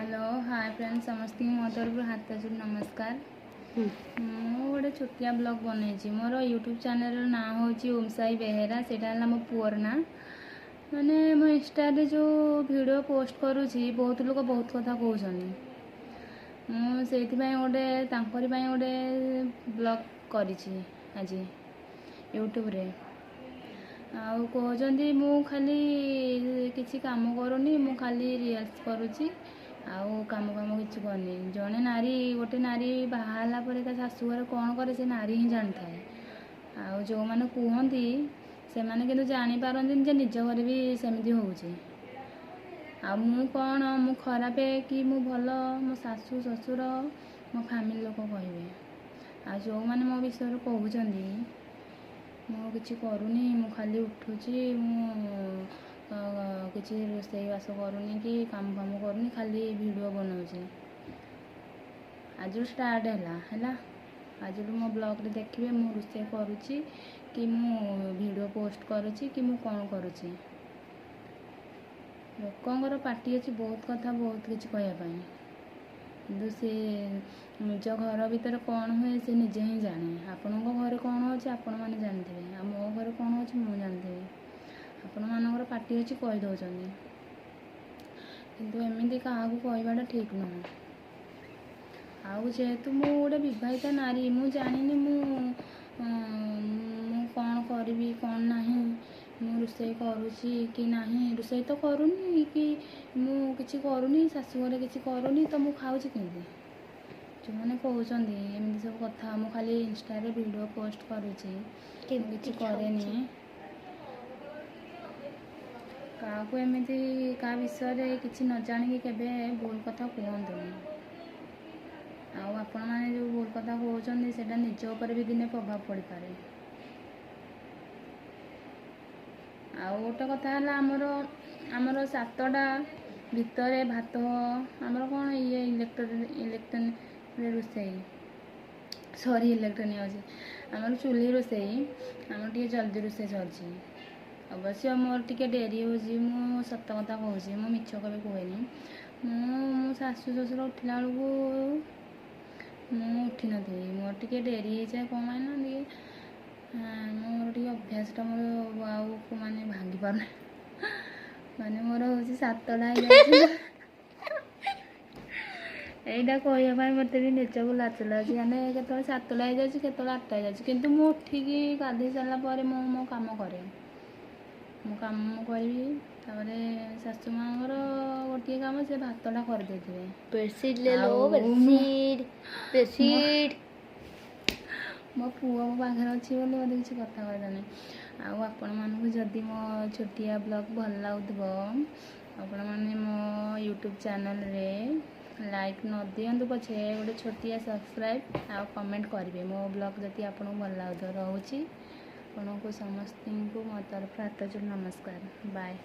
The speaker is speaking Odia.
ହ୍ୟାଲୋ, ହାଏ ଫ୍ରେଣ୍ଡ, ସମସ୍ତଙ୍କୁ ମୋ ତରଫରୁ ହାତ ଯୋଡ଼ି ନମସ୍କାର। ମୁଁ ଗୋଟେ ଛୋଟିଆ ବ୍ଲଗ୍ ବନେଇଛି। ମୋର ୟୁଟ୍ୟୁବ୍ ଚ୍ୟାନେଲ୍ର ନାଁ ହେଉଛି ଓମ୍ ସାଇ ବେହେରା। ସେଇଟା ହେଲା ମୋ ପୁଅର ନାଁ। ମାନେ ମୁଁ ଇନଷ୍ଟାରେ ଯେଉଁ ଭିଡ଼ିଓ ପୋଷ୍ଟ କରୁଛି, ବହୁତ ଲୋକ ବହୁତ କଥା କହୁଛନ୍ତି। ମୁଁ ସେଇଥିପାଇଁ ଗୋଟେ ତାଙ୍କରି ପାଇଁ ଗୋଟେ ବ୍ଲଗ୍ କରିଛି ଆଜି ୟୁଟ୍ୟୁବରେ। ଆଉ କହୁଛନ୍ତି ମୁଁ ଖାଲି କିଛି କାମ କରୁନି, ମୁଁ ଖାଲି ରିଲ୍ସ କରୁଛି ଆଉ କାମ ଫାମ କିଛି କରୁନି। ଜଣେ ନାରୀ, ଗୋଟେ ନାରୀ ବାହା ହେଲା ପରେ ତା ଶାଶୁଘରେ କ'ଣ କରେ, ସେ ନାରୀ ହିଁ ଜାଣିଥାଏ। ଆଉ ଯେଉଁମାନେ କୁହନ୍ତି, ସେମାନେ କିନ୍ତୁ ଜାଣିପାରନ୍ତିନି ଯେ ନିଜ ଘରେ ବି ସେମିତି ହେଉଛି। ଆଉ ମୁଁ କ'ଣ, ମୁଁ ଖରାପ କି ମୁଁ ଭଲ, ମୋ ଶାଶୁ ଶ୍ୱଶୁର, ମୋ ଫ୍ୟାମିଲି ଲୋକ କହିବେ। ଆଉ ଯେଉଁମାନେ ମୋ ବିଷୟରେ କହୁଛନ୍ତି ମୁଁ କିଛି କରୁନି, ମୁଁ ଖାଲି ଉଠୁଛି, ମୁଁ କିଛି ରୋଷେଇବାସ କରୁନି କି କାମ ଫାମ କରୁନି, ଖାଲି ଭିଡ଼ିଓ ବନାଉଛି, ଆଜିଠୁ ଷ୍ଟାର୍ଟ ହେଲା ହେଲା। ଆଜିଠୁ ମୋ ବ୍ଲଗ୍ରେ ଦେଖିବେ ମୁଁ ରୋଷେଇ କରୁଛି କି ମୁଁ ଭିଡ଼ିଓ ପୋଷ୍ଟ କରୁଛି କି ମୁଁ କ'ଣ କରୁଛି। ଲୋକଙ୍କର ପାଟି ଅଛି ବହୁତ କଥା, ବହୁତ କିଛି କହିବା ପାଇଁ, କିନ୍ତୁ ସେ ନିଜ ଘର ଭିତରେ କ'ଣ ହୁଏ ସେ ନିଜେ ହିଁ ଜାଣେ। ଆପଣଙ୍କ ଘରେ କ'ଣ ହେଉଛି ଆପଣମାନେ ଜାଣିଥିବେ, ଆଉ ମୋ ଘରେ କ'ଣ ହେଉଛି ମୁଁ ଜାଣିଥିବି। ଆପଣମାନଙ୍କର ପାଟି ଅଛି, କହିଦେଉଛନ୍ତି, କିନ୍ତୁ ଏମିତି କାହାକୁ କହିବାଟା ଠିକ୍ ନୁହଁ। ଆଉ ଯେହେତୁ ମୁଁ ଗୋଟେ ବିବାହିତା ନାରୀ, ମୁଁ ଜାଣିନି ମୁଁ ମୁଁ କ'ଣ କରିବି କ'ଣ ନାହିଁ, ମୁଁ ରୋଷେଇ କରୁଛି କି ନାହିଁ। ରୋଷେଇ ତ କରୁନି କି ମୁଁ କିଛି କରୁନି, ଶାଶୁଘରେ କିଛି କରୁନି, ତ ମୁଁ ଖାଉଛି କେମିତି? ଯେଉଁମାନେ କହୁଛନ୍ତି ଏମିତି ସବୁ କଥା, ମୁଁ ଖାଲି ଇନଷ୍ଟାରେ ଭିଡ଼ିଓ ପୋଷ୍ଟ କରୁଛି, ମୁଁ କିଛି କରେନି, କାହାକୁ ଏମିତି କାହା ବିଷୟରେ କିଛି ନ ଜାଣିକି କେବେ ଭୁଲ କଥା କୁହନ୍ତୁନି। ଆଉ ଆପଣମାନେ ଯେଉଁ ଭୁଲ କଥା କହୁଛନ୍ତି, ସେଇଟା ନିଜ ଉପରେ ବି ଦିନେ ପ୍ରଭାବ ପଡ଼ିପାରେ। ଆଉ ଗୋଟେ କଥା ହେଲା, ଆମର 7ଟା ଭିତରେ ଭାତ। ଆମର କ'ଣ ଇଏ ଇଲେକ୍ଟ୍ରିକ୍ ରୋଷେଇ, ସରି, ଇଲେକ୍ଟ୍ରୋନିକ୍ ଅଛି, ଆମର ଚୁଲି ରୋଷେଇ। ଆମର ଟିକେ ଜଲ୍ଦି ରୋଷେଇ ସରୁଛି। ଅବଶ୍ୟ ମୋର ଟିକେ ଡେରି ହେଉଛି। ମୁଁ ସତ କଥା କହୁଛି, ମୁଁ ମିଛ କେବେ କୁହେନି। ମୁଁ ମୋ ଶାଶୁ ଶ୍ୱଶୁର ଉଠିଲା ବେଳକୁ ମୁଁ ଉଠିନଥିବି। ମୋର ଟିକେ ଡେରି ହେଇଯାଏ। କ'ଣ ପାଇଁ ନା ଟିକେ ମୋର ଟିକେ ଅଭ୍ୟାସଟା ମୋର ଆଉ ମାନେ ଭାଙ୍ଗି ପାରୁନି। ମାନେ ମୋର ହେଉଛି 7ଟା ହେଇଯାଉଛି। ଏଇଟା କହିବା ପାଇଁ ମୋତେ ବି ନିଜକୁ ଲାଜ ଲାଗୁଛି। ମାନେ କେତେବେଳେ 7ଟା ହେଇଯାଉଛି, କେତେବେଳେ 8ଟା ହେଇଯାଉଛି, କିନ୍ତୁ ମୁଁ ଉଠିକି ଗାଧୋଇ ସାରିଲା ପରେ ମୁଁ ମୋ କାମ କରେ। ମୁଁ କାମ କରିବି, ତାପରେ ଶାଶୁ ମାଆଙ୍କର ଗୋଟିଏ କାମ, ସେ ଭାତଟା କରିଦେଇଥିବେ। ବେଡସିଟ୍ ले लो। ଆଉ ବେଡସିଟ୍, ବେଡସିଟ୍। ମୋ ପୁଅ ମୋ ପାଖରେ ଅଛି ବୋଲି ମୋତେ କିଛି କଥା କହିଦେନି। ଆଉ ଆପଣମାନଙ୍କୁ ଯଦି ମୋ ଛୋଟିଆ ବ୍ଲଗ୍ ଭଲ ଲାଗୁଥିବ, ଆପଣମାନେ ମୋ ୟୁଟ୍ୟୁବ୍ ଚ୍ୟାନେଲ୍ରେ ଲାଇକ୍ ନ ଦିଅନ୍ତୁ ପଛେ, ଗୋଟେ ଛୋଟିଆ ସବସ୍କ୍ରାଇବ୍ ଆଉ କମେଣ୍ଟ କରିବେ ମୋ ବ୍ଲଗ୍ ଯଦି ଆପଣଙ୍କୁ ଭଲ ଲାଗୁଥିବ। ରହୁଛି, ଆପଣଙ୍କୁ ସମସ୍ତଙ୍କୁ ମୋ ତରଫରୁ ହାତ ଯୋଡ଼ି ନମସ୍କାର। ବାଏ।